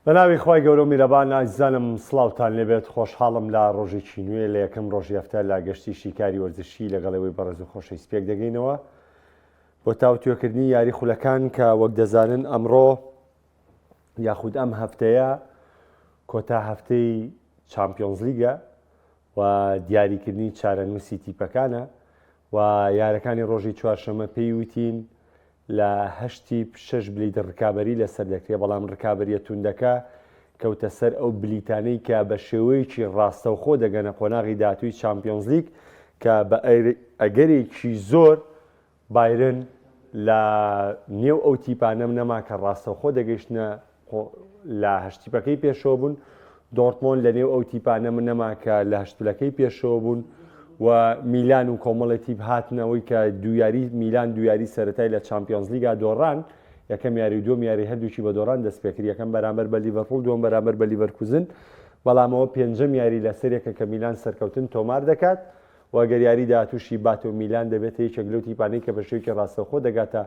بە ناوی خوای گەورە و میرەبان ئازیزانم سڵاوتان لێبێت خۆشحاڵم لە ڕۆژێکی نوێ لە یەکەم ڕۆژی هەفتە لە گەشتی شیکاری وەرزشی لەگەڵ ئێوەی بەڕێز و خۆشەویست پێک دەگەینەوە بۆ تاوتوێکردنی یاری خولەکان کە وەک دەزانن ئەمڕۆ یاخود ئەم هەفتەیە کۆتا هەفتەی چامپیۆنزلیگە و دیاریکردنی چارەنووسی تیپەکانە و یارەکانی ڕۆژی چوارشەمە پێی وتین لە هەشت تیپ شەش بلیت ڕکابەری لەسەر دەکرێت، بەڵام ڕکابەرییە توندەکە کەوتە سەر ئەو بلیتانەی کە بە شێوەیەکی ڕاستەوخۆ دەگەنە قۆناغی داهاتووی چامپیۆنزلیگ کە بە ئەگەرێکی زۆر بایرن لە نێو ئەو تیپانە نەما کە ڕاستەوخۆ دەگەیشتنە لە هەشت تیپەکەی پێشەوە بوون، دۆرتمۆند لە نێو ئەو تیپانە نەما کە لە هەشت پلەکەی پێشەوە بوون و میلان و کۆمەڵی تیپ هاتنەوەی کە دویاری میلان دویاری سەرەتای لە چامپیۆنزلیگا دۆڕان یەکەم یاری و دووەم یاری هەردووکی بە دۆڕان دەست پێکرد یەکەم بەرامبەر بە لیڤەرپوڵ دووەم بەرامبەر بە لیڤەرکوزن بەڵامەوە پێنجەم یاری لەسەرێکە کە میلان سەرکەوتن تۆمار دەکات و گەر یاری داهاتووشی باتەوە میلان دەبێتە یەکێک لەو تیپانەی کە بە شێوەیەکی ڕاستەوخۆ دەگاتە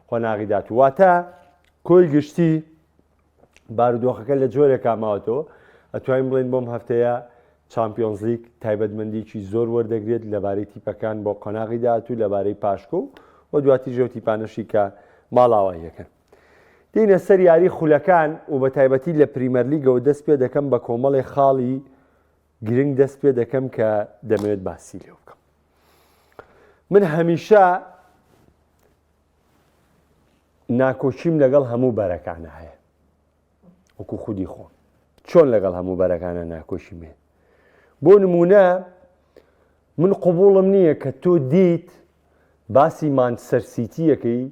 قۆناغی داهاتوو واتە کۆی گشتی بارودۆخەکە لە جۆرێکا ماوەتەوە ئەتوانین بڵێین بۆم هەفتەیە چامپیۆنزلیگ تایبەتمەندیی زۆر وەردەگرێت لەبارەی تیپەکان بۆ قۆناغی داهاتوو لەبارەی پاشکۆ و دواتریش ئەو تیپانەشی کە ماڵاواییەکەن. دێینە سەر یاری خولەکان و بە تایبەتی لە پریمەرلیگەوە دەست پێ دەکەم بە کۆمەڵێ خاڵی گرنگ دەست پێ دەکەم کە دەمەوێت باسی لێ بکەم. من هەمیشە ناکۆکیم لەگەڵ هەموو بەرەکانە هەیە وەکو خودی خۆم چۆن لەگەڵ هەموو بەرەکانە ناکۆکیم هەیە بۆ نمونە من قوبوڵم نییە کە تۆ دیت باسی مانچستەر سیتیەکەی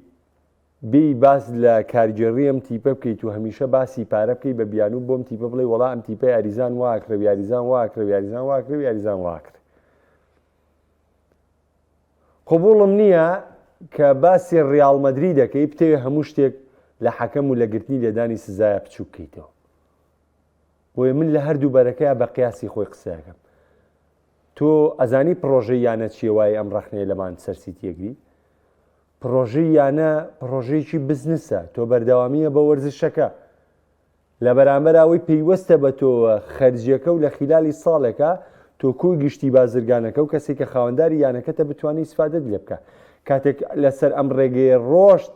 بێی باس لە کارگێڕی ئەم تیپە بکەیت و هەمیشە باسی پارە بکەی بە بیانوو بۆم تیپە بڵێ وەڵا ئەم تیپە یاریزان واکرێ یاریزان واکرێ یاریزان واکرێ یاریزان واکرێ قبوڵم نییە کە باسی ڕیاڵ مەدرید دەکەی بتەوێ هەموو شتێک لە حەکەم و لە گرتنی لێدانی سزایە بچووک کەیتەوە. بۆیە من لە هەردوو بەرەکەیا بە قیاسی خۆی قسەکەم. تۆ ئەزانی پڕۆژەی یانە چییە وای ئەم ڕەخنەیە لە مانچستەر سیتی ئەگری؟ پڕۆژەی یانە پڕۆژەیەکی بزنسە، تۆ بەردەوامییە بە وەرزشەکە. لە بەرامبەر ئەوەی پەیوەستە بە تۆوە خەرجیەکە و لە خیلالی ساڵێکا تۆ کۆی گشتی بازرگانەکە و کەسێک کە خاوەنداری یانەکەتە بتوانێ ئیسفادەت لێ بکا کاتێک لەسەر ئەم ڕێگەیە ڕۆشت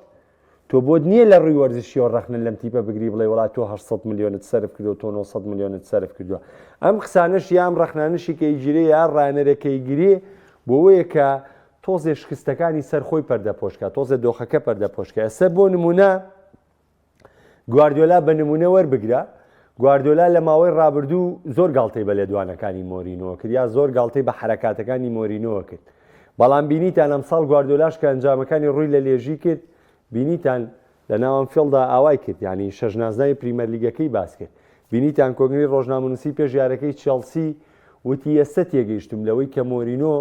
تۆ بۆت نییە لە ڕووی وەرزشیەوە ڕەخنە لەم تیپە بگری بڵێ وڵا تۆ 800 ملیۆنت سەرف کردو تۆ 900 ملیۆنت سەرف کردووە ئەم قسانەش یا ئەم ڕەخنانەشی کە ئیگیرێ یا ڕانەرێک کە ئیگیرێ بۆوەیە کە تۆزێ شکستەکانی سەر خۆی پەردەپۆشکە تۆزێ دۆخەکە پەردەپۆشکە ئێستا بۆ نمونە گواردیۆلا بە نمونە وەربگرە، گواردیۆلا لە ماوەی ڕابردوو زۆر گاڵتەی بە لێدوانەکانی مۆرینۆ کرد یا زۆر گاڵتەی بە حەرەکاتەکانی مۆرینۆ کرد بەڵام بینیتان ئەمساڵ گواردیۆلاش کە ئەنجامەکانی ڕووی لە لێژی کرد بینیتان لە ناو ئەنفیڵدا ئاوای کرد یعنی شەش نازناوی پریمەرلیگەکەی باس کرد بینیتان کۆنگرەی ڕۆژنامەنووسی پێش یارەکەی چێڵسی وتی ئێستا تێگەیشتم لەوەی کە مۆرینۆ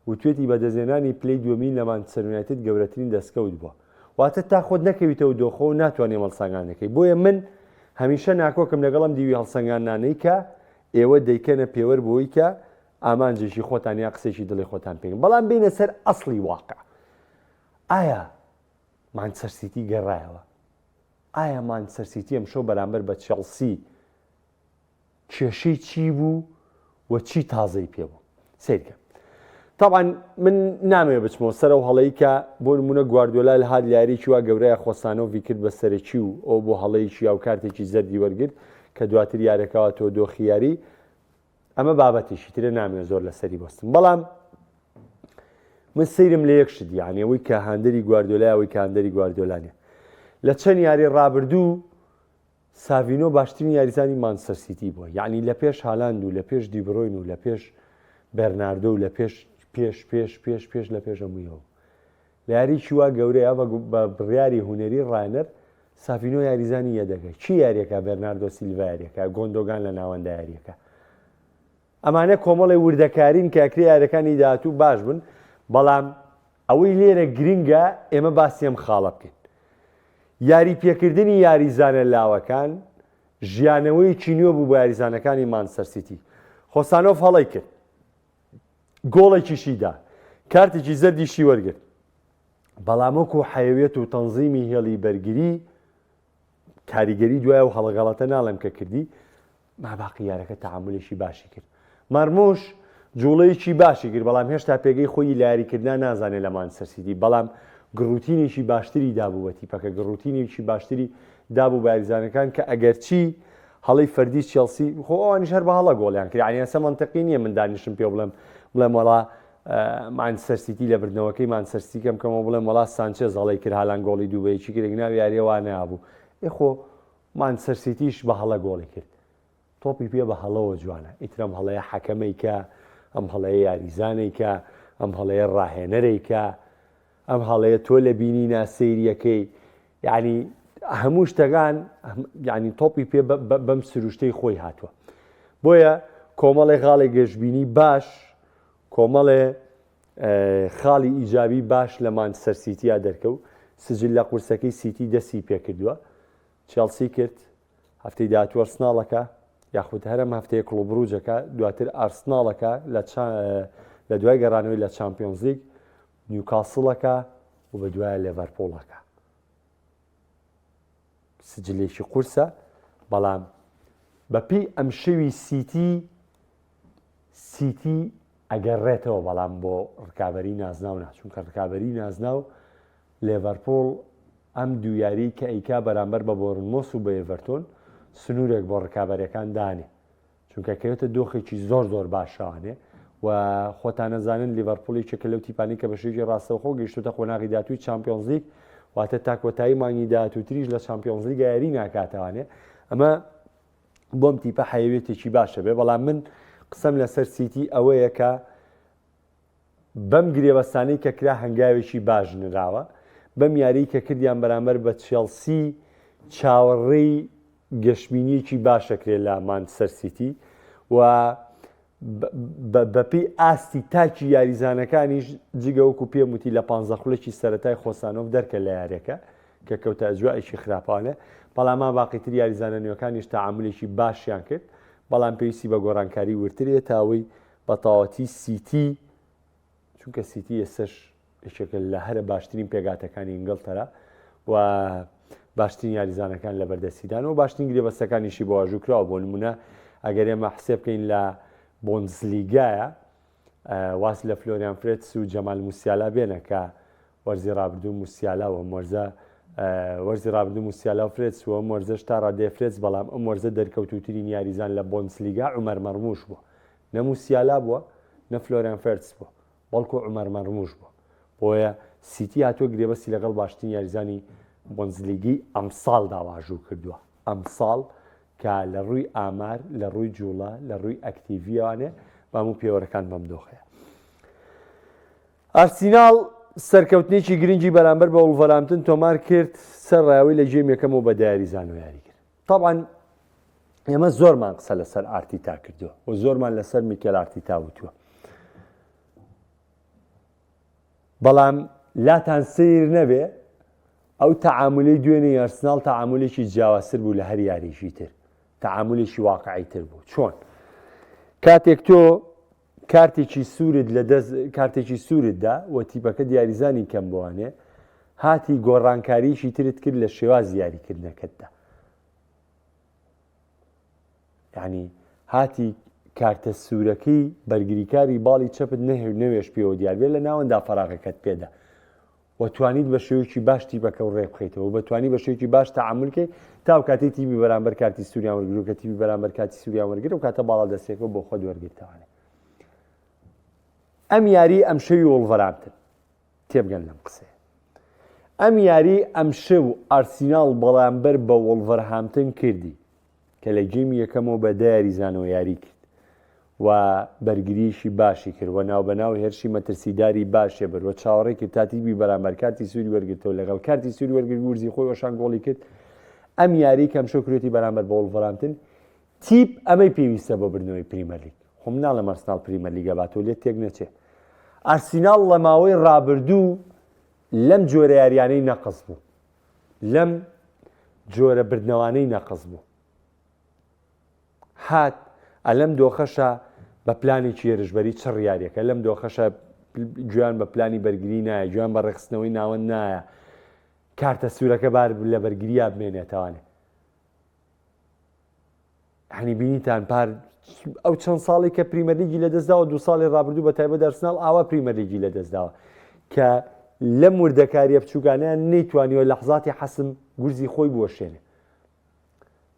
وتوێتی بەدەستهێنانی پلەی دووەمین لە مانچستەر یونایتد گەورەترین دەستکەوت بووە واتە تا خۆت نەکەویتەوە دۆخەوە ناتوانانی ئەم هەڵسەنگاندنەکەی بۆیە من هەمیشە ناکۆکم لەگەڵ ئەم دیوی هەڵسەنگاندنانەی کە ئێوە دەیکەنە پێوەر بۆی کە ئامانجێکی خۆتان یا قسێکی دڵی خۆتان پێ بەڵام بینە سەر ئەسڵی واقع ئایا مانچستەر سیتی گەڕایەوە ئایا مانچستەر سیتی ئەمشەو بەرامبەر بە چێڵسی کێشەی چی بوو و چی تازەی پێ بوو سەیرکە تاوان من نامەوێ بچمەوە سەر ئەو هەڵەی کە بۆ نمونە گواردیۆلا لە هات یاریی وا گەورەیە خۆسانۆڤی کرد بە سەرەکی و ئەو بۆ هەڵەیەکی یا و کارتێکی زەردی وەرگرت کە دواتر یارەکەوە تۆ دۆخی یاری ئەمە بابەتێکی ترە نامەوێ زۆر لەسەری بەستم بەڵام من سەیرم لە یەک شت یعنی ئەوەی کە هاندەری گواردیۆلا ئەوەی کە هاندەری گواردیۆلانە لە چەند یاری ڕابردوو ساڤینۆ باشترین یاریزانی مانچستەر سیتی بووە یەعنی لە پێش هالاند و لە پێش دیبرۆین و لە پێش بێرناردۆ و لە پێش پێش پێش پێش پێش لە پێش هەموویەوە لە یاریی وا گەورەیە بە بڕیاری هونەری ڕاهێنەر ساڤینۆ یاریزانی یەدەگە کی یاریەکە بێرناردۆ سیلڤا یاریەکە گۆندۆگان لە ناوەندە یاریەکە ئەمانە کۆمەڵی وردەکارین کە ئەکرێ یاریەکانی داهاتوو باش بن بەڵام ئەوەی لێرە گرنگە ئێمە باسی ئەم خاڵە بکەین. یاری پێکردنی یاریزانە لاوەکان ژیانەوەیەکی نوێ بوو بۆ یاریزانەکانی مانچستەر سیتی. خۆسانۆف هەڵەی کرد. گۆڵێکیشی دا. کارتێکی زەردیشی وەرگرت. بەڵام وەکو حەیەویەت و تەنزیمی هێڵی بەرگری. کاریگەری دوای و هەڵەگەڵەتە ناڵێم کە کردی ما باقی یارەکە تەعامولێکی باشی کرد. مەرموش جوڵەیەکی باشی کرد بەڵام هێشتا پێگەی خۆی لە یاریکردنا نازانێت لە مانچستەر سیتی بەڵام گڕوتینێکی باشتری دابوو بە تیپەکە گڕوتینێکی باشتری دابوو بە یاریزانەکان کە ئەگەرچی هەڵەی فەردی چێڵسی خۆ ئەوانیش هەر بە هەڵە گۆڵیان کرد یعنی ئێستا مەنتقی نییە من دانیشم پێ بڵێم بڵێم وەڵا مانچستەر سیتی لە بردنەوەکەی مانچستەر سیتی کەم کەمەوە بڵێم وەڵا سانچێز هەڵەی کرد هالان گۆڵی دوو بە یەکی کرد ناو یارییە وا نەبوو ئێ خۆ مانچستەر سیتیش بە هەڵە گۆڵی کرد. تۆپی پێ بە هەڵەوە جوانە. ئیتر ئەم هەڵەیە حەکەمەی کە، ئەم هەڵەیە یاریزانەی کە، ئەم هەڵەیە ڕاهێنەرەی کە، ئەم هەڵەیە تۆ لە بینینا سەیریەکەی. یعنی هەموو شتەکان یعنی تۆپی پێ بەم سروشتەی خۆی هاتووە. بۆیە کۆمەڵێ خاڵی گەشبینی باش، کۆمەڵێ خاڵی ئیجابی باش لە مانچستەر سیتیا دەرکەوت، سجلە قورسەکەی سیتی دەستی پێکردووە. چێڵسی کرد، هەفتەی داهاتوو ئەرسناڵەکە، یاخود هەر ئەم هەفتەیە کڵوب بروجەکە، دواتر ئارسناڵەکە لە دوای گەڕانەوەی لە چامپیۆنزلیگ، نیوکاسڵەکە و بە دوایە لێڤەرپوڵەکە. سجلێکی قورسە، بەڵام بەپێی ئەمشەوی سیتی سیتی ئەگەڕێتەوە بەڵام بۆ ڕکابەری نازناو نا، چونکە ڕکابەری نازناو لێڤەرپوڵ ئەم دوو یاریی کە ئەیکا بەرامبەر بە بۆرنمۆس و بە ئێڤەرتۆن سنوورێک بۆ ڕکابەرەکان دانێ چونکە کەوێتە دۆخێکی زۆر زۆر باشەوانێ و خۆتان ئەزانن لیڤەرپوڵ یەکێکە لەو تیپانەی کە بە شێوەیەکی ڕاستەوخۆ گەیشتوتە قۆناغی داهاتووی چامپیۆنزلیگ واتە تا کۆتایی مانگی داهاتووتریش لە چامپیۆنزلیگ یاری ناکاتەوانێ ئەمە بۆم تیپە حەیەوێتێکی باشە بێ بەڵام من قسەم لەسەر سیتی ئەوەیە کە بەم گرێبەستانەی کە کرا هەنگاوێکی باش نراوە، بەم یاریی کە کردیان بەرامبەر بە چێڵسی چاوەڕێی گەشبینییەکی باش ئەکرێت لە مانچستەر سیتی و بەپێی ئاستی تاکی یاریزانەکانیش جگە وەکو پێم وتی لە پانزە خولەکی سەرەتای خۆسانۆف دەرکە لە یاریەکە کە کەوتە ئەجوایەکی خراپانە بەڵام باقیتر یاریزانە نوێکانیش تەعامولێکی باشیان کرد بەڵام پێویستی بە گۆڕانکاری وردترێ تاوەی بە تەواوەتی سیتی چونکە سیتی ئێستش یەکێکە لە هەرە باشترین پێگاتەکانی ئینگڵتەرا و باشترین یاریزانەکان لە بەردەستیدان و باشترین گرێبەستەکانیشی بۆ واژوو کراوە بۆ نمونە ئەگەر ئێمە حسێب بکەین لە بۆندسلیگایە واز لە فلۆریان فرێتس و جەمال موسیالا بێنە کە وەرزی ڕابردوو موسیالا و ئەم وەرزە وەرزی ڕابردوو موسیالا و فرێتس و ئەم وەرزەش تا ڕادەیە فرێتس بەڵام ئەم وەرزە دەرکەوتووترین یاریزان لە بۆندسلیگا عومەر مەرموش بووە نە موسیالا بووە نە فلۆریان فێرتس بووە بەڵکو عومەر مەرموش بووە بۆیە سیتی هاتووە گرێبەستی لەگەڵ باشترین یاریزانی بۆندسلیگی ئەمساڵدا واژوو کردووە ئەمساڵ کە لە ڕووی ئامار لە ڕووی جوڵە لە ڕووی ئەکتیڤیەوانێ بە هەموو پێوەرەکان بەم دۆخەیە ئارسیناڵ سەرکەوتنێکی گرنگی بەرامبەر بە وڵڤەرامتن تۆمار کرد سەر ڕاوی لە game یەکەم و بە یاریزانەوە یاری کرد تەبعەن ئێمە زۆرمان قسە لەسەر ئارتیتا کردووە و زۆرمان لەسەر میکێل ئارتیتا وتووە بەڵام لاتان سیر نەبێ ئەو تەعاملی دوێنێ ئەرسناڵ تەعاملێکی جیاوازتر بوو لە هەر یاریشی تر تەعاملێکی واقعی تر بوو چۆن کاتێک تۆ کارتێکی سوورت لە دەست کارتێکی سوورت دا و تیپەکە دیاریزانی کەم بوانێ هاتی گۆڕانکاریی ترت کرد لە شێوازی یاریکردنەکەتدا یعنی هاتی کارتە سوورەکەی بەرگریکاری باڵی چەپت نەهێو نەوێش پێوە دیار بێت لە ناوەندا فەراغەکەت پێدا و توانیت بە شێوەیەکی باش تیپەکە و ڕێک بخەیتەوە و بەتوانی بە شێوەیەکی باش تەعامول کەی تا ئەو کاتەی تیپی بەرامبەر کارتی سووریان وەرگرت کە تیپی بەرامبەر کارتی سووریان وەرگرت ئەو کاتە باڵا دەستێکەوە بۆ خۆت وەرگرتەوانێ ئەم یاری ئەمشەوی وڵڤەرامپتن تێبگەن لەم قسەیە ئەم یاری ئەمشەو ئارسیناڵ بەرامبەر بە وڵڤەرهامپتن کردی کە لە game ی یەکەمەوە بە دە یاریزانەوە یاری کرد و بەرگرییەکی باشی کرد و ناوبەناو هێرشی مەترسیداری باشێ برد و چاوەڕێی کرد تا تیپی بەرامبەر کارتی سووری وەرگرتەوە لەگەڵ کارتی سووری وەرگرت گورزی خۆی وەشان گۆڵی کرد ئەم یاری کە ئەمشەو کرێتی بەرامبەر بە وڵڤەرامپتن تیپ ئەمەی پێویستە بۆ بردنەوەی پریمەرلیگ خۆم ناڵێم ئەرسناڵ پریمەرلیگە باتەوە لێت تێک نەچێ ئارسیناڵ لە ماوەی ڕابردوو لەم جۆرە یاریانەی نەقص بوو لەم جۆرە بردنەوانەی نەقص بوو هات ئە لەم دۆخەشە بە پلانێکی هێرشبەری چڕ یاریەکە لەم دۆخەشە گوێیان بە پلانی بەرگری نایە گوێیان بە ڕێکخستنەوەی ناوەند نایە کارتە سوورەکە بار لە بەرگریا بمێنێتەوانێ. هەنی بینیتان پار ئەو چەند ساڵی کە پریمەرلیگی لەدەستداوە دو ساڵی ڕابردوو بە تایبەت ئەرسناڵ ئاوا پریمەرلیگی لەدەستداوە کە لەم وردەکاریە بچووکانیان نەیتوانیوە لەحزاتی حەسم گورزی خۆی بوەشێنێ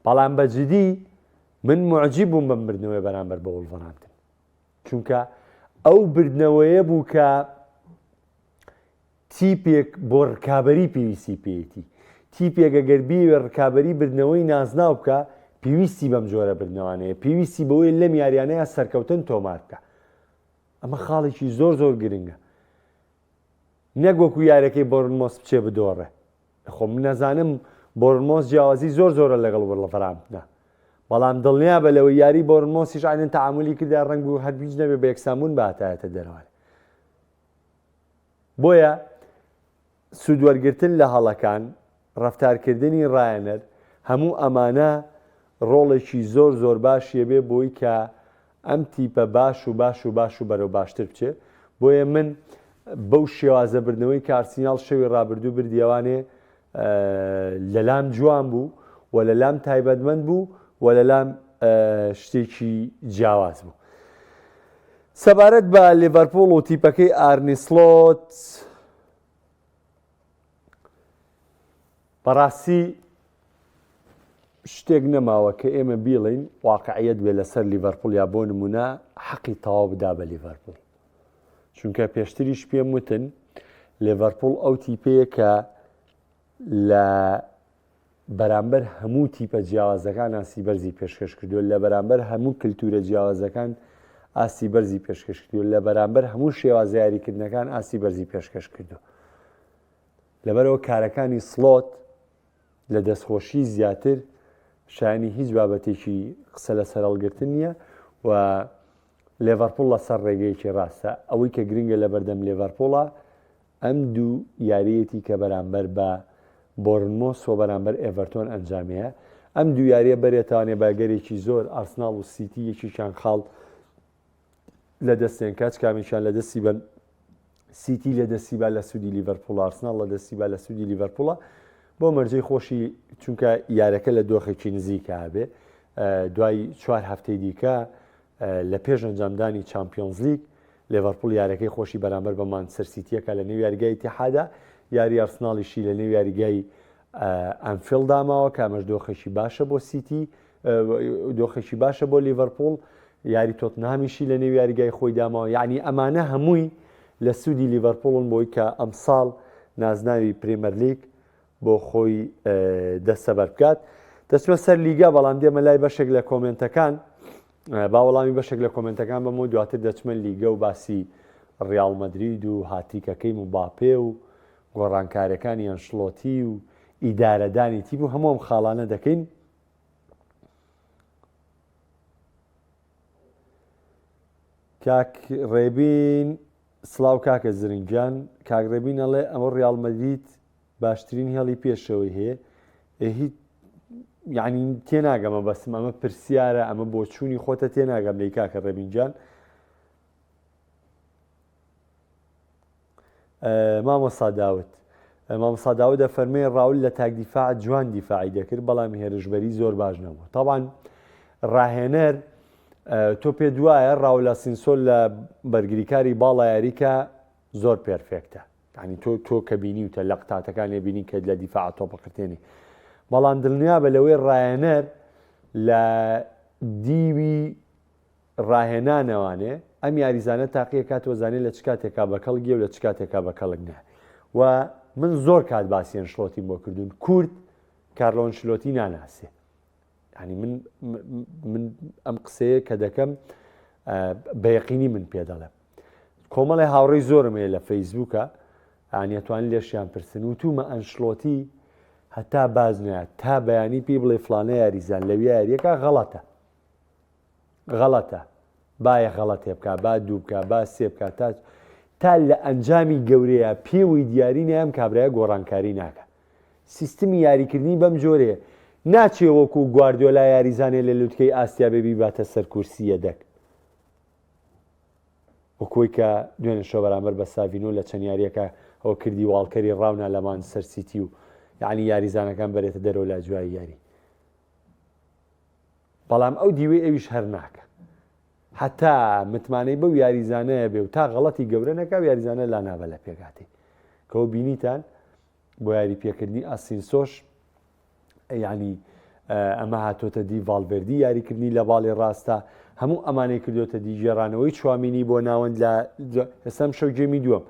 بەڵام بە جدی من معجیب بووم بەم بردنەوەی بەرامبەر بە وڵڤەرامتن چونکە ئەو بردنەوەیە بوو کە تیپێک بۆ ڕکابەری پێویستی پێیەتی. تیپێک ئەگەر بیەوێت ڕکابەری بردنەوەی نازناو بکا، پێویستی بەم جۆرە بردنەوانەیە، پێویستی بەوەیە لەم یاریانەیا سەرکەوتن تۆمار بکا. ئەمە خاڵێکی زۆر زۆر گرنگە. نەک وەکو یاریەکەی بۆرنمۆس بچێ بدۆڕێ. خۆ من نەزانم بۆرنمۆس جیاوازی زۆر زۆرە لەگەڵ وڵڤەرامپتنا. بەڵام دڵنیابە لەوەی یاری بۆرنمۆسیش عەینەن تەعامولی کردا ڕەنگ بوو هەر هیچ نەبێ بە یەکسانبوون بهاتایەتە دەرەوە. بۆیە سوودوەرگرتن لە هەڵەکان، ڕەفتارکردنی ڕایەنەر، هەموو ئەمانە ڕۆڵێکی زۆر زۆر باشی ئەبێ بۆی کە ئەم تیپە باش و باش و باش و بەرەو باشتر بچێ. بۆیە من بەو شێوازە بردنەوەی کە ئارسیناڵ شەوی ڕابردوو بردیەوانێ لەلام جوان بوو و لەلام تایبەتمەند بوو و لەلام شتێکی جیاواز بوو. سەبارەت بە لیڤەرپوڵ و تیپەکەی ئارنی سڵۆت بەڕاستی شتێک نەماوە کە ئێمە بیڵین واقعیت بێ لەسەر لیڤەرپوڵ یا بۆ نمونە حەقی تەواو بدا بە لیڤەرپوڵ چونکە پێشتریش پێم وتن لیڤەرپوڵ ئەو تیپەیە کە لە بەرامبەر هەموو تیپە جیاوازەکان ئاستی بەرزی پێشکەش کردووە، لە بەرامبەر هەموو کلتورە جیاوازەکان ئاستی بەرزی پێشکەش کردووە، لە بەرامبەر هەموو شێوازە یاریکردنەکان ئاستی بەرزی پێشکەش کردووە. لەبەرئەوە کارەکانی سڵۆت لە دەستخۆشی زیاتر شایانی هیچ بابەتێکی قسە لەسەر هەڵگرتن نییە و لێڤەرپوڵ لەسەر ڕێگەیەکی ڕاستە. ئەوەی کە گرنگە لەبەردەم لێڤەرپوڵە ئەم دوو یارییەتی کە بەرامبەر بە بۆرنمۆس و بەرامبەر ئێڤەرتۆن ئەنجامەیە، ئەم دوو یارییە بەرێتوانێ بە ئەگەرێکی زۆر ئارسناڵ و سیتی یەکێکیان خاڵ لە دەستێن کە هەچ کامێکیان لە دەستی بن سیتی لە دەستی با لە سوودی لیڤەرپوڵ ئارسناڵ لە دەستی با لە سوودی لیڤەرپوڵە بۆ مەرجەی خۆشی چونکە یارەکە لە دۆخێکی نزیکە بێ دوای چوار هەفتەی دیکە لە پێش ئەنجامدانی چامپیۆنزلیگ لێڤەرپوڵ یاریەکەی خۆشی بەرامبەر بە مانچستەر سیتیەکە لە نێو یاریگای ئیتیحادا، یاری ئارسناڵیشی لە نێو یاریگای ئەنفیڵدا ماوە کە ئەمەش دۆخێکی باشە بۆ سیتی دۆخێکی باشە بۆ لیڤەرپوڵ یاری تۆتنهامیشی لە نێو یاریگای خۆی داماوە یعنی ئەمانە هەمووی لە سوودی لیڤەرپوڵن بۆی کە ئەمساڵ نازناوی پریمەرلیگ بۆ خۆی دەستەبەر بکات. دەچمە سەر لیگا بەڵام دێمە لای بەشێک لە کۆمێنتەکان با وەڵامی بەشێک لە کۆمێنتەکان بەم و دواتر دەچمە لیگە و باسی ڕیاڵ مەدرید و هاتریکەکەی مباپێ و گۆڕانکارەکانی ئەنشلۆتی و ئیدارەدانی تیپ و هەموو ئەم خاڵانە دەکەین. کاک ڕێبین سڵاو کاکە زرنگ گیان کاک ڕێبین ئەڵێ ئەوە ڕیاڵ مەدرید باشترین هێڵی پێشەوەی هەیە هیچ یعنی تێناگەمە بەسم ئەمە پرسیارە ئەمە بۆچوونی خۆتە تێناگەم لی کاکە ڕێبین گیان مامۆستا داود مامۆستا داود دەفەرمێ ڕاول لە تاک دیفاع جوان دیفاعی دەکرد بەڵام هێرشبەری زۆر باش نەبوو تاوان ڕاهێنەر تۆ پێ دوایە ڕاول ئاسینسۆ لە بەرگریکاری باڵا یاریکە زۆر پێرفێکتە ینی تۆ تۆ کە بینیوتە لە قتاتەکان بینی کە لە دیفاع تۆپەقرتێنی بەڵام دڵنیابە لەوەی ڕایەنەر لە دیوی ڕاهێنانەوانێ ئەم یاریزانە تاقیەکاتەوە زانێ لە چ کاتێکا بە کەڵگیە و لە چ کاتێکا بە کەڵک نایە و من زۆر کات باسی ئەنشلۆتیم بۆ کردوون کورد کارلۆ ئەنشلۆتی ناناسێ ینی من من ئەم قسەیە کە دەکەم بە یەقینی من پێ دەڵێم کۆمەڵی هاوڕێی زۆرم هەیە لە فەیسبووکە ئانیەتوان لێشیان پرسن وتومە ئەنشلۆتی هەتا باز نایات تا بەیانی پێی بڵێ فلانە یاریزان لەوی یاریەکە غەڵەتە غەڵەتە با یە غەڵەتێ بکا با دوو بکا با سێ بکا تا تا لە ئەنجامی گەورەیە پێوەی دیاری نایەم کابرایە گۆڕانکاری ناکە سیستمی یاریکردنی بەم جۆرەیە ناچێ وەکو گواردیۆلا یاریزانێ لە لوتکەی ئاستیا بێ بیباتە سەر کورسی یەدەک وەکوی کە دوێنێ شەو بەرامبەر بە ساڤینۆ لە چەند یاریەکە ئەوە کردی واڵکەری ڕاونا لە مانچستەر سیتی و یعنی یاریزانەکان بەرێتە دەرەوە لە جوای یاری. بەڵام ئەو دیوەی ئەویش هەر ناکە هەتا متمانەی بەو یاریزانەیە بێ و تا غەڵەتی گەورە نەکا و یاریزانە لا نابە لە پێکهاتەی کەەوە بینیتان بۆ یاری پێکردنی ئاسینسۆش یعنی ئەمە هاتۆتە دی ڤالڤێردی یاریکردنی لە باڵی ڕاستە هەموو ئەمانەی کردوتە دی گێڕانەوەی چوامینی بۆ ناوەند لە ئێستام شەو game ی دووەم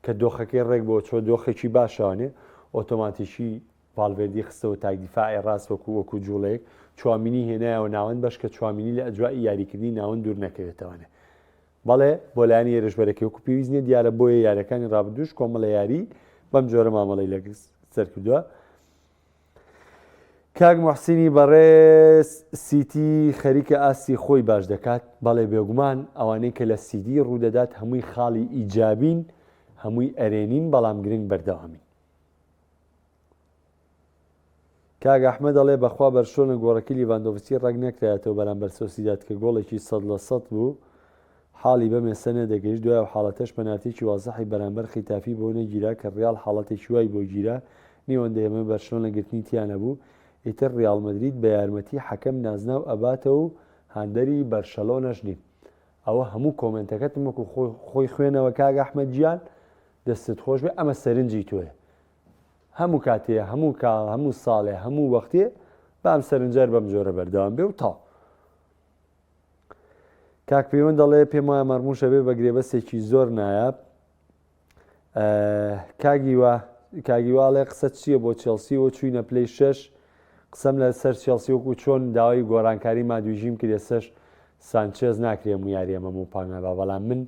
کە دۆخەکەی ڕێک بۆ چۆ دۆخێکی باشوانێ ئۆتۆماتیکی ڤالڤێردی خستەوە تاک دیفاعی ڕاست وەکو وەکو جوڵەیەک چوامینی هێنایەوە ناوەند بەش کە چوامینی لە ئەجوائی یاریکردنی ناوەند دوور نەکەوێتەوەێ بەڵێ بۆ لایەنی هێرشبەرەکەی وەکو پێویست نیە دیارە بۆیە یاریەکانی ڕابردووش کۆمەڵە یاری بەم جۆرە مامەڵەی لەسەر کردووە. کاک موحسینی بەڕێز سیتی خەریکە ئاستی خۆی باش دەکات بەڵێ بێگومان ئەوانەی کە لە سیتی ڕوودەدات هەمووی خاڵی ئیجابین هەمووی ئەرێنین بەڵام گرنگ بەردەوامین. کاک ئەحمەد ئەڵێ بەخوا بەرشلۆنە گۆڵەکەی لیڤاندۆڤسکی ڕەگ نەکرایەتەوە بەرامبەر سۆسیداد کە گۆڵێکی 100% بوو حاڵی بەم ئێستا نەدەگەیشت دوای ئەو حاڵەتەش پەنارتیەکی وازحی بەرامبەر خیتافی بۆ نەگیرا کە ڕیاڵ حاڵەتێکی وای بۆ گیرا نیوەندە ئێمە بەرشلۆنە گرتنی تیا نەبوو ئیتر ڕیاڵ مەدرید بە یارمەتی حەکەم نازناو ئەباتەوە و هاندەری بەرشەلۆنەش نیم ئەوە هەموو کۆمێنتەکەتم وەکو خۆی خوێنەوە کاک ئەحمەد گیان دەستت خۆش بێ ئەمە سەرنجی تۆیە هەموو کاتێ هەموو کاڵ هەموو ساڵێ هەموو وەختێ با ئەم سەرنجەر بەم جۆرە بەردەوام بێ و تاو کاک پەیوەند دەڵێ پێم وایە مەرموشە بێ بە گرێبەستێکی زۆر نایاب کاگیوا کاگیواڵێ قسە چییە بۆ چێڵسی و چوینە پلەی شەش قسەم لە سەر چێڵسی وەکو چۆن داوای گۆڕانکاری مادویژیم کرد ئێستەش سانچێز ناکرێ ئەم یاریە مەمو پانگابا بەڵام من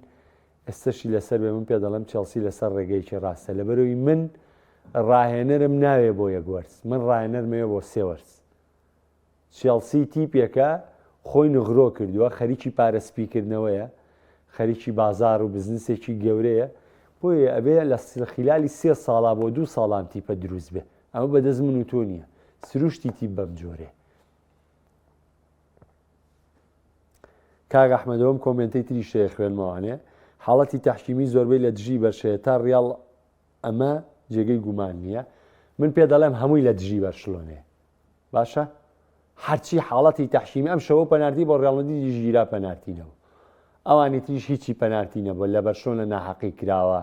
ئێستەشی لەسەر بێ من پێ دەڵێم چێڵسی لەسەر ڕێگەیەکی ڕاستە لەبەرەوەی من ڕاهێنەرم ناوێ بۆ یەک وەرز من ڕاهێنەرمەوێ بۆ سێ وەرز چێڵسی تیپێکە خۆی نغرۆ کردووە خەریکی پارە سپیکردنەوەیە خەریکی بازار و بزنسێکی گەورەیە بۆیە ئەبێ لە خیلالی سێ ساڵا بۆ دوو ساڵان تیپە دروست بێ ئەمە بەدەست من و تۆ نییە سروشتی تیپ بەم جۆرێ کاک ئەحمەد ئەوم کۆمێنتەی تریش هەیە خوێنمەوانێ حاڵەتی تەحکیمی زۆربەی لە دژی بەرشەیە تا ڕیاڵ ئەمە جێگەی گومان نییە من پێ دەڵێم هەمووی لە دژی بەرشلۆنێ باشە هەرچی حاڵەتی تەحکیمی ئەم شەوە پەنارتی بۆ ڕیاڵ مەدریدیش گیرا پەنارتی نەبوو ئەوانی تریش هیچی پەنارتی نەبوو لە بەرشلۆنە ناحەقی کراوە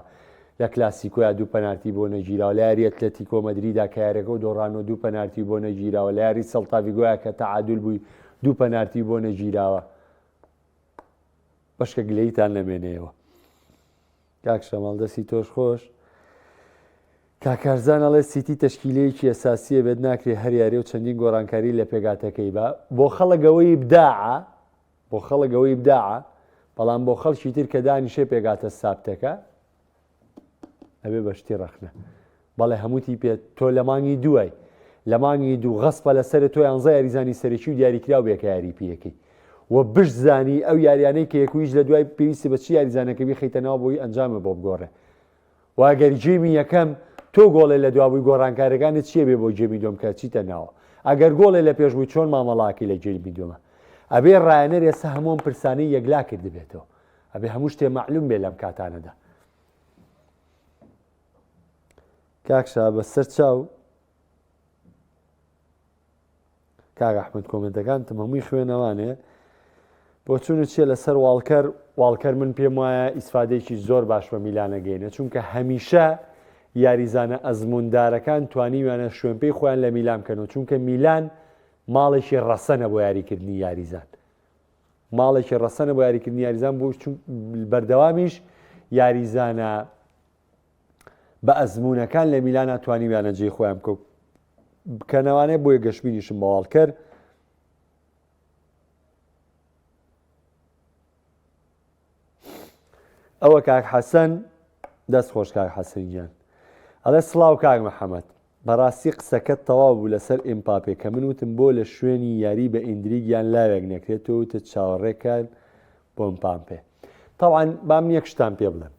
لە کلاسیکۆیا دوو پەنارتی بۆ نەگیراوە لە یاری ئەتلەتیکۆ مەدریدا کە یاریەکە و دۆڕانەوە دوو پەنارتی بۆ نەگیراوە لە یاری سەلتاڤیگۆیا کە تەعادول بووی دوو پەنارتی بۆ نەگیراوە بەشکە گلەیتان نەمێنەیەوە کاک شەماڵ دەستی تۆش خۆش کاک کارزان ئەڵێ سیتی تەشکیلەیەکی ئەساسیە بێت ناکرێ هەر یاری و چەندین گۆڕانکاری لە پێگاتەکەی بە بۆ خەڵک ئەوەی ئیبداعە بۆ خەڵک ئەوەی ئیبداعە بەڵام بۆ خەڵکی تر کە دانیشێ پێگاتە سابتەکە ئەبێ بە شتی ڕەخنە بەڵێ هەموو تیپێ تۆ لە مانگی دوای لە مانگی دوو غەسپە لەسەر تۆ یانزە یاریزانی سەرەکی و دیاریکراو بێ کە یاری پێەکەی و بشزانی ئەو یاریانەی کە یەکویش لە دوای پێویستی بە چی یاریزانەکە بیخەیتە ناو بۆی ئەنجامە بۆ بگۆڕێ و ئەگەر game ی یەکەم تۆ گۆڵێ لە دوا بووی گۆڕانکارەکانت چییە بێ بۆ game ی دووەم کە چیتە ناوە ئەگەر گۆڵێ لە پێش بووی چۆن مامەڵاکی لە game ی دووەمە ئەبێ ڕایەنەر ئێستا هەموو ئەم پرسانەی یەکلا کردبێتەوە ئەبێ هەموو شتێ مەعلوم بێ لەم کاتانەدا کاک شا بەسەر چاو کاک ئەحمد کۆمنتەکانتم هەمووی خوێنەوانێ بۆچوونت چیە لەسەر واڵکەر واڵکەر من پێم وایە ئیسفادەیەکی زۆر باش بە میلان ئەگەینێ چونکە هەمیشە یاریزانە ئەزموندارەکان توانیویانە شوێنپێی خۆیان لە میلان بکەنەوە چونکە میلان ماڵێکی ڕەسەنە بۆ یاریکردنی یاریزان ماڵێکی ڕەسەنە بۆ یاریکردنی یاریزان بۆ بەردەوامیش یاریزانە بە ئەزموونەکان لە میلانا توانیویانە جێی خۆیان بکە بکەنەوانێ بۆیە گەشبینیشم بە واڵکەر ئەوە کاک حەسەن دەست خۆش کاک حەسەن گیان ئەڵێ سڵاو کاک محەممەد بەڕاستی قسەکەت تەواو بوو لەسەر ئیمپاپێ کە من وتم بۆ لە شوێنی یاری بە ئیندریک یان لاوێک نەکرێت تۆ وتت چاوەڕێکان بۆ ئمپاپێ تەوان با من یەک شتان پێ بڵێم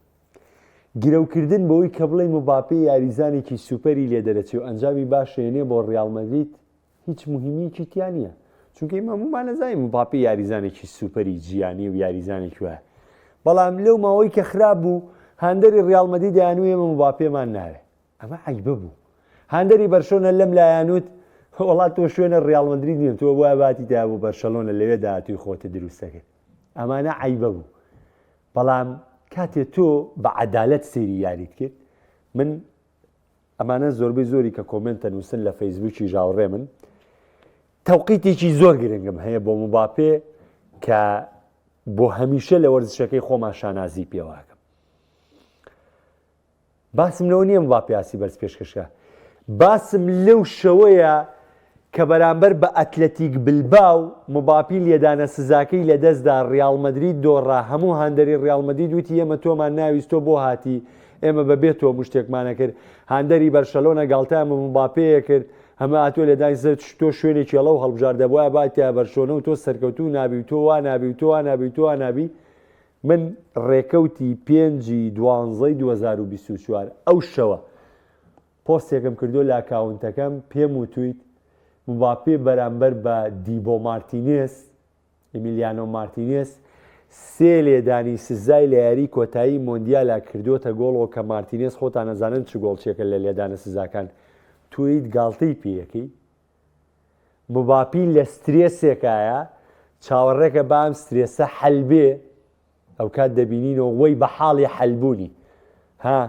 گرەوکردن بەوەی کە بڵێ مباپێ یاریزانێکی سوپەری لێ دەرەچێ و ئەنجامی باشێنێ بۆ ڕیاڵ مەدرید هیچ موهیمیەکی تیا نییە چونکە ئێمە هەموومان ئەزانین مباپێ یاریزانێکی سوپەری جیانی و یاریزانێکی وایە بەڵام لەو ماوەی کە خراپ بوو هاندەری ڕیاڵ مەدرید دەیانوو ئێمە مباپێمان ناوێ ئەمە عەیبە بوو هاندەری بەرشۆنە لەم لایانوت. وڵات تۆ شوێنە ڕیاڵ مەدرید نیە تۆ وایە باتی تا بۆ بەرشەلۆنە لەوێ داهاتووی خۆتە دروستەکرد ئەمانە عیبە بوو بەڵام کاتێ تۆ بە عەدالەت سەیری یاریت کرد من ئەمانە زۆربەی زۆری کە comment ئەنووسن لە فەیسبووکی ژاوڕێ من تەوقیتێکی زۆر گرنگم هەیە بۆ مباپێ کە بۆ هەمیشە لە وەرزشەکەی خۆمان شانازی پێواکەم باسم لەوە نییە مباپێ ئاستی بەرز پێشکەشکا باسم لەو شەوەیە کە بەرامبەر بە ئەتلەتیک بلباو مباپی لێدانە سزاکەی لەدەستدا ڕیاڵ مەدرید دۆڕا هەموو هاندەری ڕیاڵ مەدرید وتی ئێمە تۆمان ناویست تۆ بۆ هاتی ئێمە بەبێ تۆ مشتێکمانە کرد هاندەری بەرشەلۆنە گاڵتەیان بە مباپێیە کرد هەمە ئاتۆ لێدانی سزا تۆ شوێنێکی ئەڵە و هەڵبژاردە بوایە باتیا بەرشۆنە و تۆ سەرکەوتوو نابی و تۆ وا نابی و تۆ وا نابی و تۆ وا نابی من ڕێکەوتی پێنجی دوانزەی 2024 ئەو شەوە پۆستێکم کردووە لە ئەکاونتەکەم پێم وتویت مباپێ بەرامبەر بە دیبۆ مارتینێز، ئیمیلیانۆ مارتینێز، سێ لێدانی سزای لە یاری کۆتایی مۆندیالا کردووەتە گۆڵەوە کە مارتینێز خۆتان ئەزانن چ گۆڵچیەکە لە لێدانە سزاکان تۆیت گاڵتەی پێیەکەی مباپی لە سترێسێکایە چاوەڕێکە با ئەم سترێسە حەل بێ ئەوکات دەبینینەوە وەی بە حاڵی حەلبوونی ها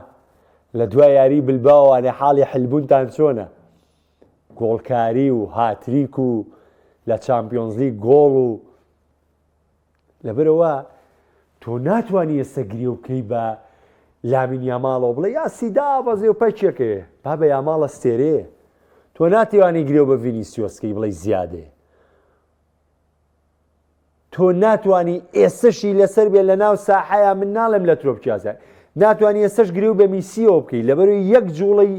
لە دوای یاری بلباوانێ حاڵی حلبوونتان چۆنە گۆڵکاری و هاتریک و لە چامپیۆنزلیگ گۆڵ و لەبەرەوە تۆ ناتوانانی ئێستا گرێ و بکەی بە لامین یاماڵەوە بڵێ یا سیدا بەزێ و پەکێکەیە با بە یاماڵە ستێرەیە تۆ ناتوانانی گرێ بە ڤینیسیۆسکەی بڵێ زیادەیە تۆ ناتوانی ئێستەشی لەسەر بێ لە ناو ساحەیا من ناڵێم لە ترۆپکیازە ناتوانی ئێستەش گرێ و بە میسیەوە بکەی لەبەرەوەی یەک جوڵەی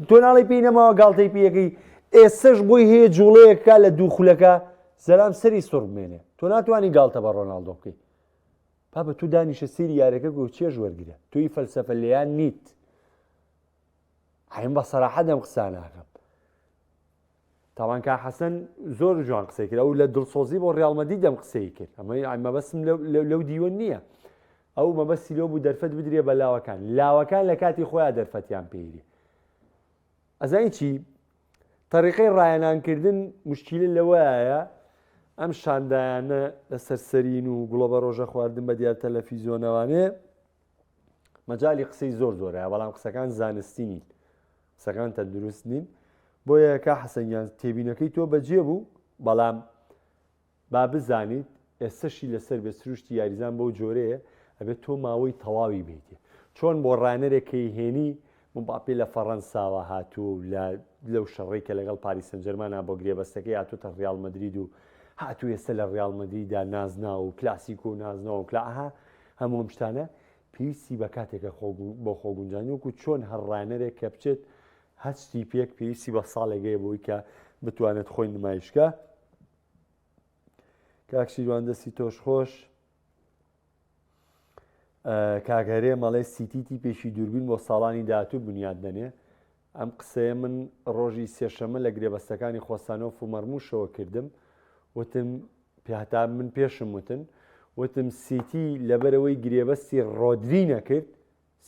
تۆ ناڵی پێی نەماوە گاڵتەی پێیەکەی ئێستەش بۆی هەیە جوڵەیەکە لە دوو خولەکە زەلام سەری سوڕ بمێنێ تۆ ناتوانی گاڵتە بە ڕۆناڵدۆ بکەی بابە تو دانیشە سری یارەکە گۆ چێژ وەرگرە توی فەلسەفە لێیان نیت عیم بە سەراحەت ئەم قساناکەم تاوان کا حەسەن زۆر جوان قسەی کرد ئەو لە دڵسۆزی بۆ ڕیاڵ مەدرید ئەم قسەی کرد ئەمە مەبەستم لەو دیوە نییە ئەو مەبەستی لەو بوو دەرفەت بدرێ بە لاوەکان لاوەکان لە کاتی خۆیان دەرفەتیان پێیری ئەزانی چی تەریقەی ڕایەنانکردن مشکیلە لەوەیە ئەم شاندایانە لەسەر سەرین و گوڵە بە ڕۆژە خواردن بە دیار تەلەفیزیۆنەوانێ مەجای قسەی زۆر زۆرە بەڵام قسەکان زانستی نین قسەکان تەندروست نین بۆیە کا حەسەن گیان تێبینەکەی تۆ بەجێ بوو بەڵام با بزانیت ئێستەشی لەسەر بێ سروشتی یاریزان بەو جۆرەیە ئەبێت تۆ ماوەی تەواوی بیتێ چۆن بۆ ڕانەرێک کەی هێنی مباپێ لە فەڕەنساوە هاتووە و لە لەو شەڕەی کە لەگەڵ پاریس سەنجەرمانا بۆ گرێبەستەکەی هاتووەتە ڕیاڵ مەدرید و هاتوو ئێستا لە ڕیاڵ مەدریدا نازناو و کلاسیکۆ و نازناو و کلاها هەموو ئەم شتانە پێویستی بە کاتێکە بۆ خۆگونجاندن وەکو چۆن هەر ڕانەرێک کە بچێت هەچ تیپێک پێویستی بە ساڵێک هەیە بۆی کە بتوانێت خۆی نمایشکە کاک شیروان دەستی تۆش خۆش کاک هەرێم ئەڵێ سیتی تیپێکی دووربین بۆ ساڵانی داهاتوو بنیات دەنێ ئەم قسەیە من ڕۆژی سێشەمە لە گرێبەستەکانی خۆسانۆف و مەرموشەوە کردم وتم هەتا من پێشم وتن وتم سیتی لەبەرەوەی گرێبەستی ڕۆدری نەکرد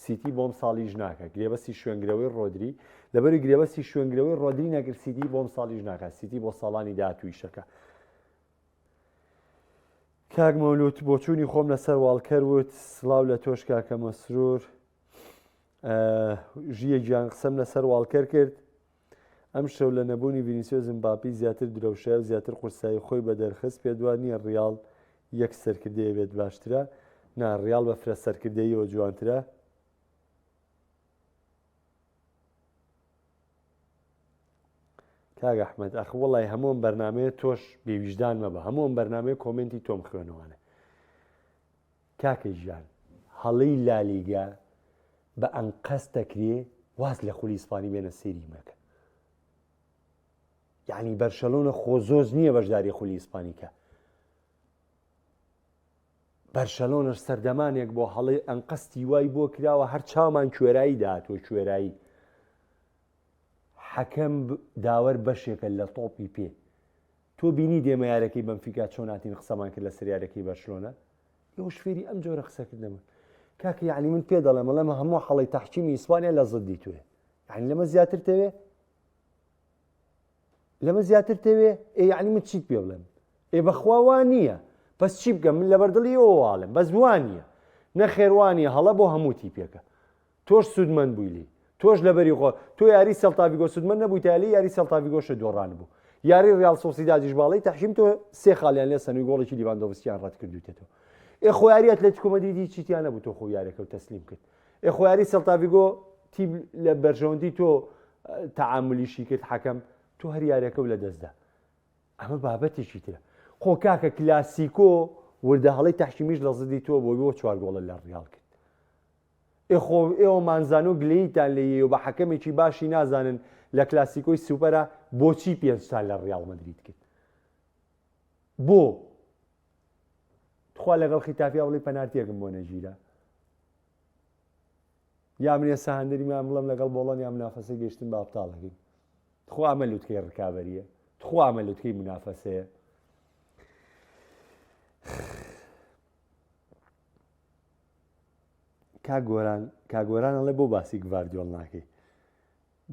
سیتی بۆم ساڵیش ناکە گرێبەستی شوێنگرەوەی ڕۆدری لەبەری گرێبەستی شوێنگرەوەی ڕۆدری نەکرد سیتی بۆم ساڵیش ناکە سیتی بۆ ساڵانی داهاتوویشەکە کاک مەولود بۆچوونی خۆم لەسەر واڵکەر وت سڵاو لە تۆش کاکە مەسرور ژیە گیان قسەم لەسەر واڵکەر کرد ئەم شەو لە نەبوونی ڤینیسیۆس مباپی زیاتر درەوشای و زیاتر قورسایی خۆی بە دەرخست پێدوا نییە ڕیاڵ یەک سەرکردەیە بێت باشترە نا ڕیاڵ بە فرە سەرکردەیەوە جوانترە کاک ئەحمد ئەخ وڵی هەموو ئەم بەرنمەیە تۆش بێویژدان مەبە هەموو ئەم بەرنمەیە کۆمنتی تۆم خوێنەوانە کاکە گیان هەڵەی لالیگا بە ئەنقەست دەکرێ واز لە خولی ئیسپانی بێنە سەیری مەکە یعنی بەرشەلۆنە خۆ زۆز نییە بەشداری خولی ئیسپانی کە بەرشەلۆنەش سەردەمانێک بۆ هەڵەی ئەنقەستی وای بۆ کراوە هەر چاومان کوێرایی داهاتوە کوێرایی حەکەم داوەر بەشێکە لە تۆپی پێ تۆ بینی دێمە یارەکەی بەنفیکا چۆن هاتین قسەمان کرد لەسەر یارەکەی بەرشلۆنە ئێوەش فێری ئەم جۆرە قسەکردنە بوون کاکە یعنی من پێ دەڵێم ئەڵێم هەموو حەڵی تەحکیمی ئیسپانیا لە زدی توێ یعنی لەمە زیاتر تەوێ. لەمە زیاتر تەوێ؟ ئێ یعنی من چیت پێ بڵێم؟ ئێ بەخوا وا نییە بەس چی بکەم من لەبەر دڵی ئەوە واڵێم بەس وا نییە نەخێر وا نییە هەڵە بۆ هەموو تیپێکە تۆش سوودمەند بووی لێی تۆش لەبەری خۆ تۆ یاری سێلتاڤیگۆ سوودمەند نەبووی تا لێی یاری سێلتاڤیگۆشت دۆڕانبوو یاری ڕیال سۆسیدادیش باڵی تەحکیم تۆ سێ خاڵیان لێ سەنووی گۆڵێکی لیڤاندۆڤسکیان ڕەت کردوویتەوە ئێ خۆ یاری ئەتلەتیکۆ مەدرید هیچی تیا نەبوو تۆ خۆ یاریەکە و تەسلیم کرد ئێ خۆ یاری سێلتاڤیگۆ تیپ لە بەرژەوەندی تۆ تەعاملیشی کرد حەکەم تۆ هەر یاریەکە و لەدەستدا ئەمە بابەتێکی ترە خۆ کاکە کلاسیکۆ وردە هەڵەی تەحکیمیش لە زدی تۆ بۆ بۆ چوار گۆڵە لە ڕیاڵ کرد ئێ خۆ ئێوە مانزانۆ گلەییتان لێیە و بە حەکەمێکی باشی نازانن لە کلاسیکۆی سوپەرا بۆچی پێنجتان لە ڕیاڵ مەدرید کرد بۆ تخوا لەگەڵ خیتافیا بڵی پەنارتیەکم بۆ نەگیرا یا من ئێستا هەندەری مان بڵم لەگەڵ بۆڵۆنیا منافەسە گەشتن بە ئەبتاڵەکەین تخوا ئەمە لوتکەی ڕکابەریە تخوا ئەمە لوتکەی منافەسەیە کاک گۆران کاک گۆران ئەڵێ بۆ باسی گڤاردیۆڵ ناکەی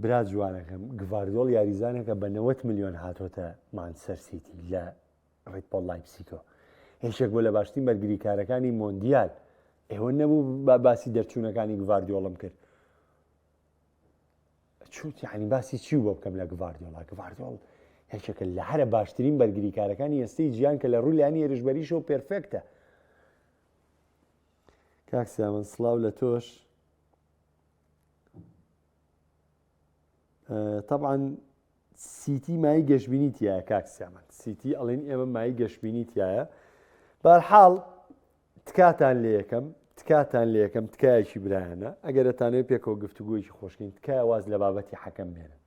برا جوانەکەم گڤاردیۆڵ یاریزانێکە بە 90 میلیۆن هاتۆتە مانچستەر سیتی لە ڕیدبۆڵ لایپسیکۆ یەکێک بۆ لە باشترین بەرگریکارەکانی مۆندیال ئێوە نەبوو باسی دەرچوونەکانی گڤاردیۆڵم کرد چوت یعنی باسی چی بۆ بکەم لە گڤاردیۆڵا گڤاردیۆڵ یەکێکە لە هەرە باشترین بەرگریکارەکانی ئێستەی جیان کە لە ڕووی لایەنی هێرشبەریشەوە perfect ە کاک سیامەند سڵاو لە تۆش طبعا سیتی مای گەشببینی تایە کاک سیامەند سیتی ئەڵێن ئێمە مای گەشببینی تایە بەرحاڵ تکاتان لێ یەکەم تکاتان لێ یەکەم تکایەکی برایانە ئەگەر ئەتانەوێت پێکەوە گفتوگۆیەکی خۆشکەین تکایە واز لە بابەتی حەکەم بێنن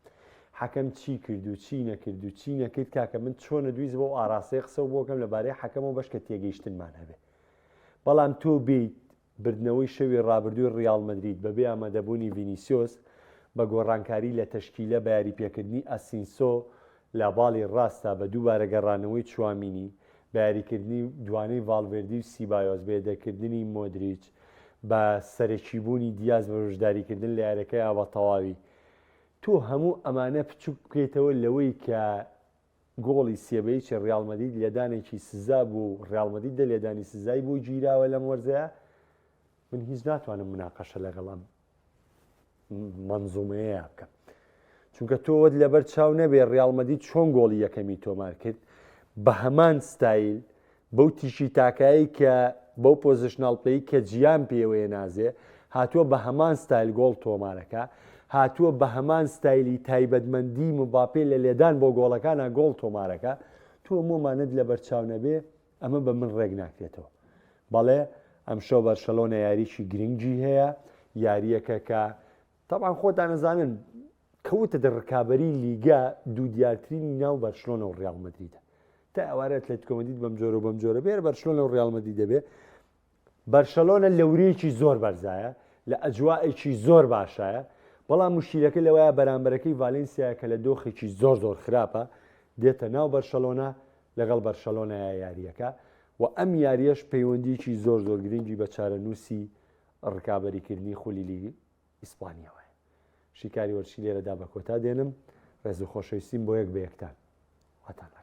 حەکەم چی کرد و چی نەکرد و چی نەکرد کاکە من چۆنە دویست بۆ ئاراستەی قسە و بۆکەم لەبارەی حەکەمەوە بەشکە تێگەیشتنمان هەبێ بەڵام تۆ بیت بردنەوەی شەوی ڕابردووی ڕیاڵ مەدرید بەبێ ئامادەبوونی ڤینیسیۆس، بە گۆڕانکاری لە تەشکیلە بە یاریپێکردنی ئەسینسۆ لە باڵی ڕاستدا بە دووبارە گەڕانەوەی چوامینی، بە یاریکردنی دوانەی ڤاڵڤێردی و سیبایۆس بە یەدەگکردنی مۆدریچ، بە سەرەکیبوونی دیاز بە بەشداریکردن لە یاریەکەیا بە تەواوی. تۆ هەموو ئەمانە بچوک بکەیتەوە لەوەی کە گۆڵی سێ بە یەکی ڕیاڵ مەدرید لێدانێکی سزا بوو و ڕیاڵ مەدرید دە لێدانی سزای بۆ گیراوە لەم وەرزەیا من هیچ ناتوانم مناقەشە لەگەڵ ئەم مەنزومەیە بکەم چونکە تۆوەت لەبەر چاو نەبێ ڕیاڵ مەدرید چۆن گۆڵی یەکەمی تۆمار کرد بە هەمان ستایل بەو تیکی تاکایی کە بەو positional play کە جیان پێوەیە نازێ هاتووە بە هەمان ستایل گۆڵ تۆمارەکە هاتووە بە هەمان ستایلی تایبەتمەندی مباپێ لە لێدان بۆ گۆڵەکانە گۆڵ تۆمارەکە تۆ مۆمانت لەبەر چاو نەبێ ئەمە بە من ڕێک ناکرێتەوە بەڵێ ئەمشەو بەرشەلۆنە یاریی گرنگی هەیە یارییەکە کە تەبعەن خۆتان ئەزانن کەوتە دە ڕکابەری لیگا دوو دیارترینی ناو بەرشلۆنە و ڕیاڵ مەدریدە تا ئەوارە ئەتلەتیکۆ مەدرید بەم جۆرە و بەم جۆرە بێر بەرشلۆنە و ڕیاڵ مەدرید دەبێ بەرشەلۆنە لەورەیەکی زۆر بەرزایە لە ئەجوائێکی زۆر باشایە بەڵام مشکیلەکە لەوەیە بەرامبەرەکەی ڤالێنسیایە کە لە دۆخێکی زۆر زۆر خراپە دێتە ناو بەرشەلۆنە لەگەڵ بەرشەلۆنەیە یارییەکە و ئەم یاریەش پەیوەندیکی زۆر زۆر گرنگی بە چارەنووسی ڕکابەریکردنی خولی لیگ ئیسپانیاوەیە. شیکاری وەرزشی لێرەدا بە کۆتا دێنم. ڕێز و خۆشەویستیم بۆ یەک بە یەکتان. واتان.